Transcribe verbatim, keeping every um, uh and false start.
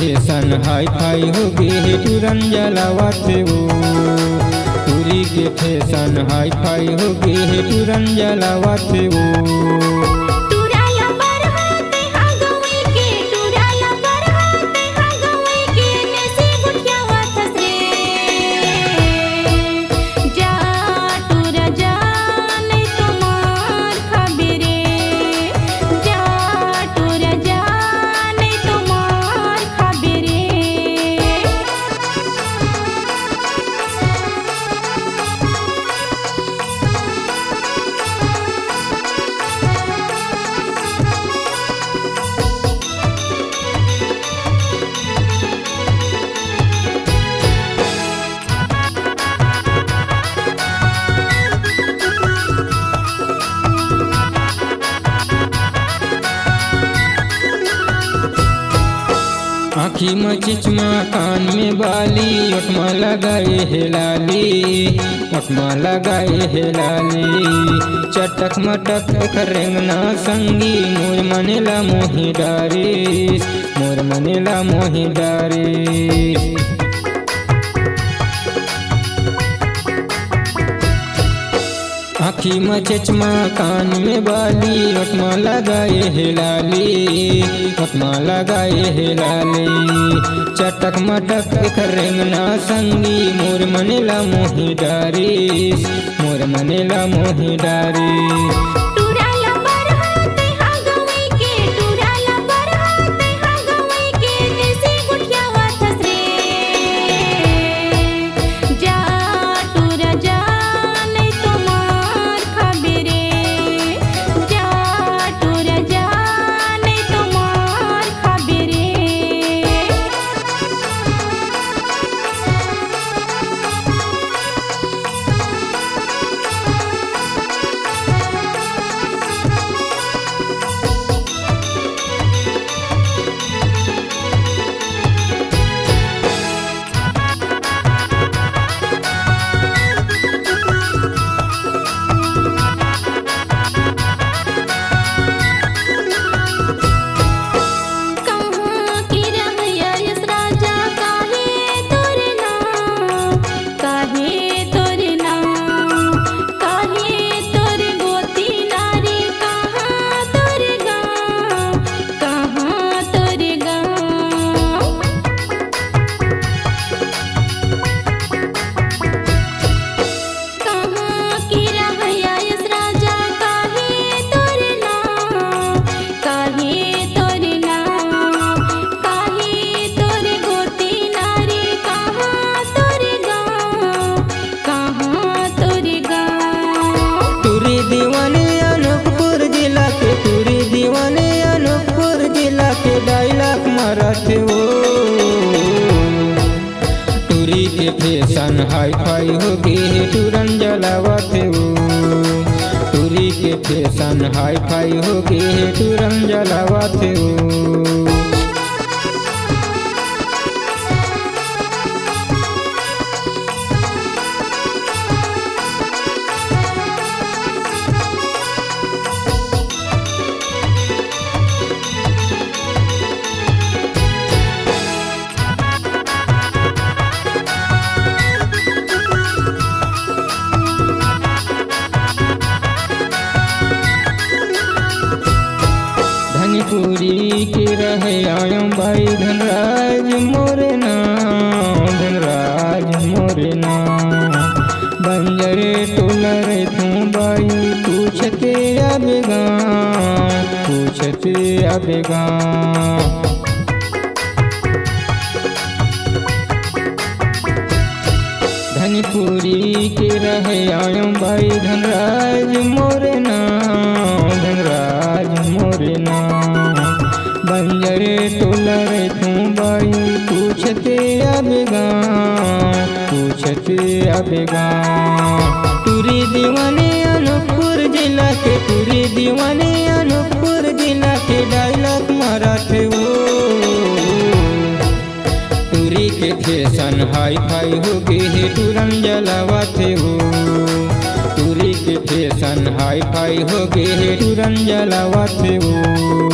Fashion hi fi हो गे हे, टूरन जलावत हे वो। टूरी के फैशन हाई फाई हो गे हे, टूरन जलावत हे वो। टूरा ला बरहा तेहा गवई के, टूरा ला बरहा तेहा गवई के, नेसी गोठियावत हस रे। जा टूरा जा, नहीं तो मार खाबे रे। जा टूरा जा, नहीं तो मार खाबे रे। आँखी म चश्मा, कान में बाली, ओठ म लगाए हे लाली, ओठ म लगाए हे लाली। चटक मटक एकर रेंगना संगी, मोर मने ला मोहि डारिस, मोर मने ला मोहि डारिस। आँखी म चश्मा, कान में बाली, ओठ म लगाए हे लाली, ओठ म लगाए हे लाली। चटक मटक एकर रेंगना संगी, मोर मने ला मोहि डारिस, मोर मने ला मोहि डारिस। टूरा ला बरहा तेहा गवई के, टूरा ला बरहा तेहा गवई के, नेसी गोठियावत हस रे। जा टूरा जा, नहीं तो मार खाबे रे। जा टूरा जा, नहीं तो मार खाबे रे। कहाँ के रहयस राजा, काहे तोर नाम, काहे तोर नाम, काहे तोर गोती नारी, कहाँ तोर गाँव, कहाँ तोर गाँव। कहाँ के रहयस राजा, काहे तोर नाम, काहे तोर नाम, काहे तोर गोती नारी, कहाँ तोर गाँव, कहाँ तोर गाँव। टूरी दीवानी अनूपपुर जिला के, टूरी दीवानी अनूपपुर जिला के dialogue मारत हे वो। टूरी के फैशन हाई फाई हो गे हे, टूरन जलावत हे वो। टूरी के फैशन हाई फाई हो गे हे, टूरन जलावत हे वो। धनपुरी के रहे आयम बाई, धनराज मोर नाम, धनराज मोर नाम। बंजरे टोला रहिथों बाई, पूछते अब गाँव, पूछते अब गाँव। धनपुरी के रहे आयम बाई, धनराज मोर नाम, धनराज मोर नाम। बंजरे टोला रहिथों बाई, पूछते अब गाँव, पूछते अब गाँव। टूरी दीवानी अनूपपुर जिला के, टूरी दीवानी अनूपपुर जिला के dialogue मारत हे वो। टूरी के फैशन हाई फाई हो गे हे, टूरन जलावत हे वो। टूरी के फैशन हाई फाई हो गे हे, टूरन जलावत हे वो।